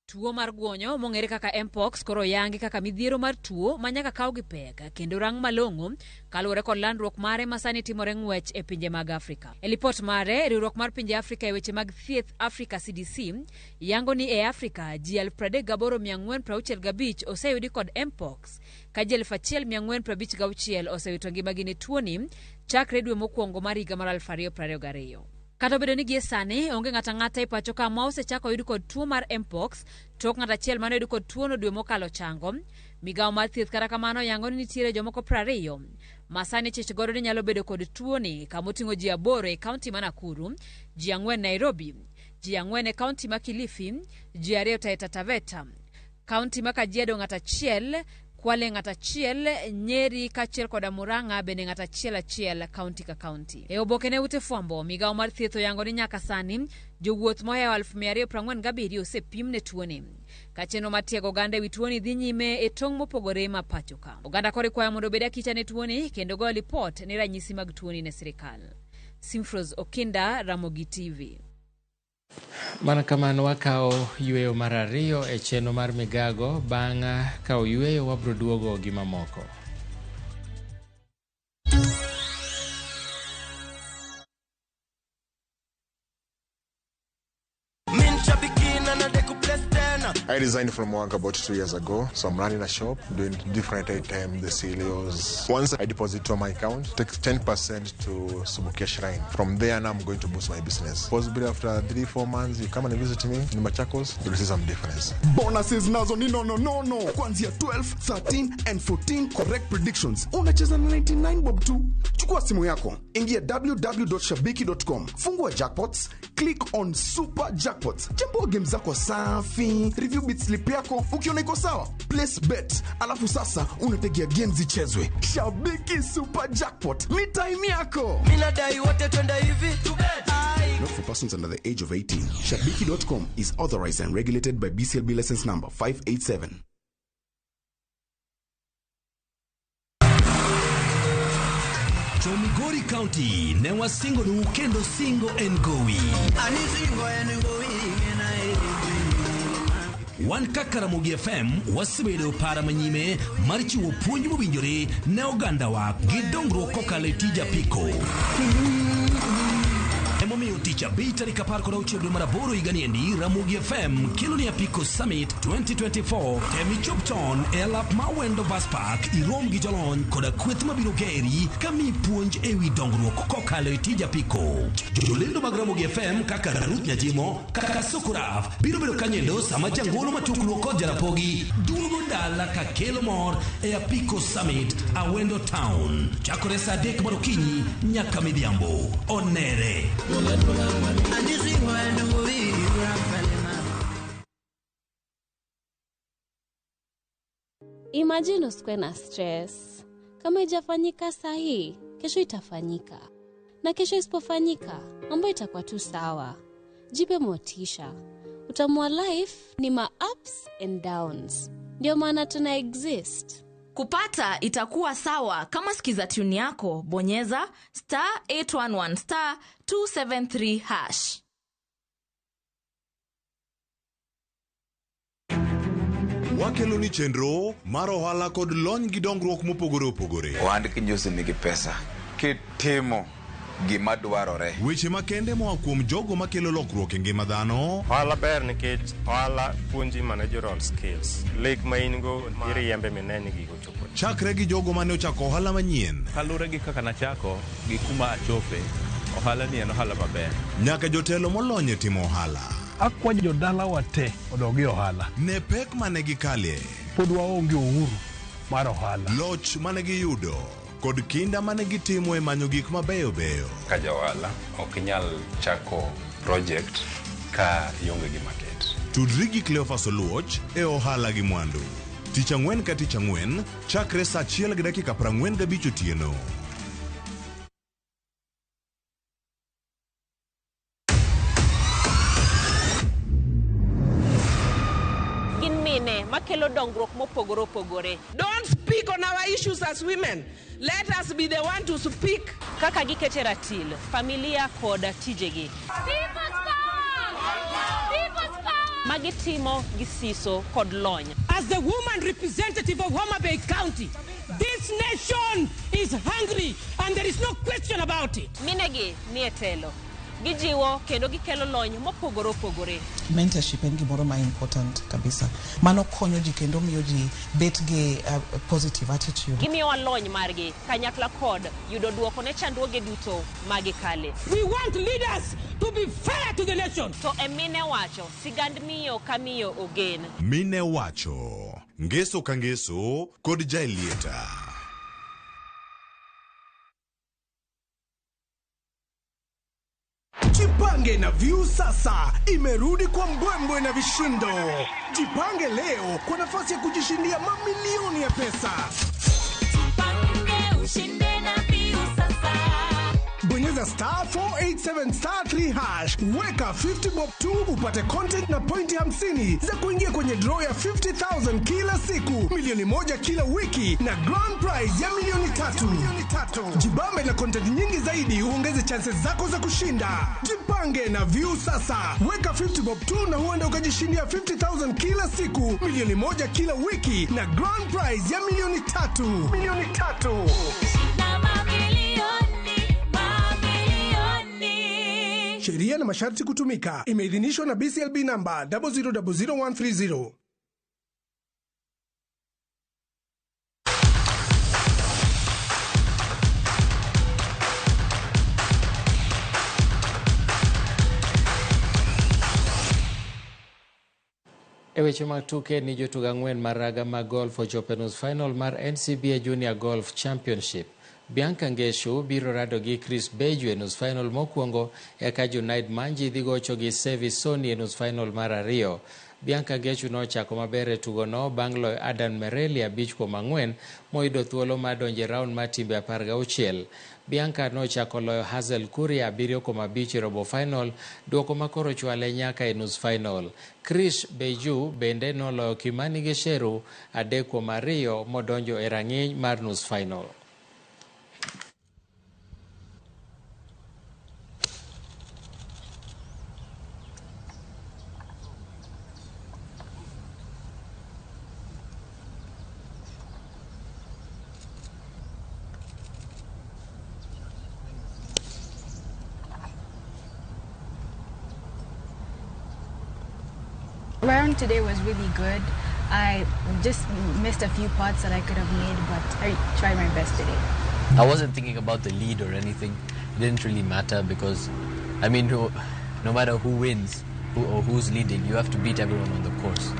Tuo mar guonyo mong'ere kaka Mpox koro yangi kaka midhiero mar tuo ma nyaka kaw gi pek kendo rang malong'o kaluwore kod landruok mare ma sani timore ng'wech e pinje mag Afrika. E lipot mare, riwruok mar pinje Afrika e weche mag thieth Africa CDC yango ni e Afrika ji 38,465 oseyudi kod Mpox ka ji 1,456 osewito ngimagi ne tuoni chakre dwe mokwongo mar higa mar 2022. Kata obedo ni gie sani onge ng'ato ang'ata e pacho ka ma osechako yud kod tuo mar Mpox tok ng'ato achiel mane oyud kod tuono dwe mokalo chango. Migawo mar thieth kata kamano yango ni nitiere jomoko 20 ma sani chich godo ni nyalo bedo kod tuoni kamoting'o ji 8 e kaunti ma Nakuru, ji 4 Nairobi, ji 4 e kaunti ma Kilifi, ji 2 Taita Taveta, kaunti ma Kajiado ng'ato achiel, Kwale ng'ato achiel, Nyeri kaachiel koda Murang'a bende ng'ato achiel achiel kaunti ka kaunti. E oboke ne ute fwambo, migawo mar thieth oyango ni nyaka sani Jowuoth mohewo 247,000 osepim ne tuoni. Ka chenro mar tiego oganda ewi tuoni dhi nyime e tong' mopogore ma pacho ka. Oganda koro ikwayo mondo obed akicha ne tuoni kendo goyo lipot ne ranyisi mag tuoni ne sirikal. Simfros Okinda, Ramogi TV. Mana kamano wakawo yweyo mar ariyo e chenro mar migago. Bang' kawo yweyo wabro duogo gi mamoko. I resigned from work about 2 years ago, so I'm running a shop, doing different items, the cereals. Once I deposit to my account, takes 10% to Subukia Shrine. From there, now I'm going to boost my business. Possibly after 3-4 months, you come and visit me in Machakos, you'll see some difference. Bonuses nazo ni no no no no. Kuanzia 12, 13 and 14 correct predictions. Unacheza na 99 bob tu. Chukua simu yako, ingia www.shabiki.com, fungua jackpots, click on super jackpots, chambua game zako safi, review bit slip yako, ukiona iko sawa, place bet, alafu sasa unategea game zichezwe. Shabiki Super Jackpot ni time yako. Mimi nadai wote twende hivi. Not for persons under the age of 18. Shabiki.com is authorized and regulated by BCLB license number 587. Migori County ne wasingonu kendo singo en gowi. Wan kaka Ramogi FM wasebedo para manyime mar chiwo puonj mowinjore ne ogandawa gi dongruok kokalo e tij apiko. Emomiyo tich abich tarik 16 dwe mar aboro higani endi, Ramogi FM kelo ni Apiko Summit 2024. Tem ichop chon e alap ma Wendo Bus Park irom gi jolony koda kweth mabiro geri kamiyi puonj ewi dongruok kokalo e tij apiko. Jolendo mag Ramogi FM kaka Ruth Nyajimo, kaka Sokoraf biro bedo kanyendo sama jangolo matukluo kod Jarapogi duogo dala ka kelo mor e Apiko Summit Awendo Town. Chakore saa 3 mar okinyi nyaka midhiambo. Onere. Imagine usikuwe na stress. Kama haijafanyika sahi, kesho itafanyika. Na kesho isipofanyika, mambo itakuwa tu sawa. Jipe motisha. Utamu wa life ni ma ups and downs. Ndio maana tuna exist. Kupata itakuwa sawa kama sikiza tune yako, bonyeza *811 *273#. Wakelo ni chenro mar ohala kod lony gi dongruok mopogore opogore. Ohand kinyosi nigi pesa kitimo gima dwarore. Weche makende moa kuom jogo makelo lokruok e ngima dhano. Ohala ber nikech ohala puonji managerial skills. Lek ma in go iriembe mineni gigo chopo. Chakre gi jogo mane ochako ohala manyien. Kaluwore gi kaka nachako gi kuma achope, ohala ni en ohala maber. Nyaka jotelo molony e timo ohala. Akwa jodalawa te odog e ohala. Ne pek mane gikalie. Pod waonge uhuru mar ohala. Loch mane giyudo kod kinda mane gitimo e manyo gik mabeyo beyo. Ka ja ohala ok inyal chako project ka ionge gi market. Tudri gi Cleophas Oluoch e ohala gi mwandu. Tich ang'wen ka tich ang'wen, chakre saa 1:45 otieno. Gin mine makelo dongruok mopogore opogore. Don't speak on our issues as women. Let us be the one to speak. Kaka gikete ratil, familia kod tijegi. People's power! People's power! Magitimo gi siso kod lony. As the woman representative of Homa Bay County, this nation is hungry and there is no question about it. Minegi ni e telo. Gijiwo kendo gikelo lony mopogore opogore. Mentorship en gimoro ma important kabisa. Mano konyo ji kendo miyo ji bet gi positive attitude. Gimiyowa lony margi kanyakla kod yudo duoko ne chandruoge duto magikale. We want leaders to be fair to the nation. To e mine wacho, sigand miyo ka miyo ogen. Mine wacho, ngeso ka ngeso kod Jaelieta. Jipange na View sasa imerudi kwa mbwembwe na vishindo. Jipange leo kwa nafasi ya kujishindia mamilioni ya pesa. Jipange ushinde na View sasa. Bonyeza Bonyeza star 487 star 3 hash, weka 50 bob tu upate content na pointi 50 za kuingia kwenye draw ya 50,000 kila siku, 1,000,000 kila wiki na grand prize ya 3,000,000. Jibambe na content nyingi zaidi uongeze chances zako za kushinda. Jipange na View sasa, weka 50 bob tu na huenda ukajishindia 50,000 kila siku, 1,000,000 kila wiki na grand prize ya 3,000,000. 3,000,000. Sheria na masharti kutumika. Imeidhinishwa na BCLB namba 0000130. E weche mag tuke ni jotugo ang'wen mar raga mag golf ochopo e nus final mar NCBA Junior Golf Championship. Bianca Ngeshu biro rado gi Chris Beju e nus final mokwongo, eka Junaid Manji dhi gocho gi Sevi Soni e nus final mar ariyo. Bianca Ngeshu nochako maber e tugono bang' loyo Adan Mereli 5-4 moyudo thuolo mar donjo e round mar timbe 16. Bianca nochako loyo Hazel Kuria 7-5 e robo final, duoko ma koro chwale nyaka e nus final. Chris Beju bende noloyo Kimani Gesheru 3-2 modonjo e rang'iny mar nus final. Round today was really good. I just missed a few putts that I could have made, but I tried my best today. I wasn't thinking about the lead or anything. It didn't really matter because, I mean, no matter who wins or who's leading, you have to beat everyone on the course.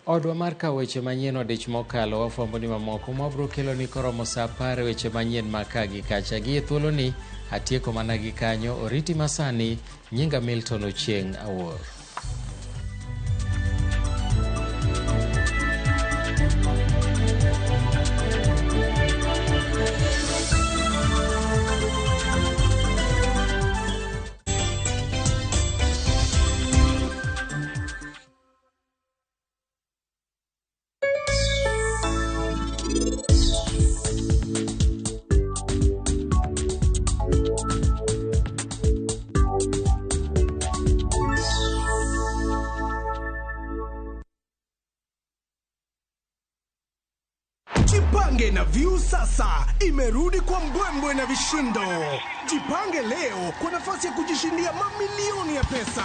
Odwa mar kawo weche manyien odich mokalo wafwambo ni mamoko mwabro kelo ni koromo saa 10 weche manyien ma ka gi kacha. Gi e thuoloni atieko mana gi kanyo. Oriti masani, nyinga Milton Ochieng' Awuor. Jipange na View sasa imerudi kwa mbwembwe na vishindo. Jipange leo kwa nafasi ya kujishindia mamilioni ya pesa.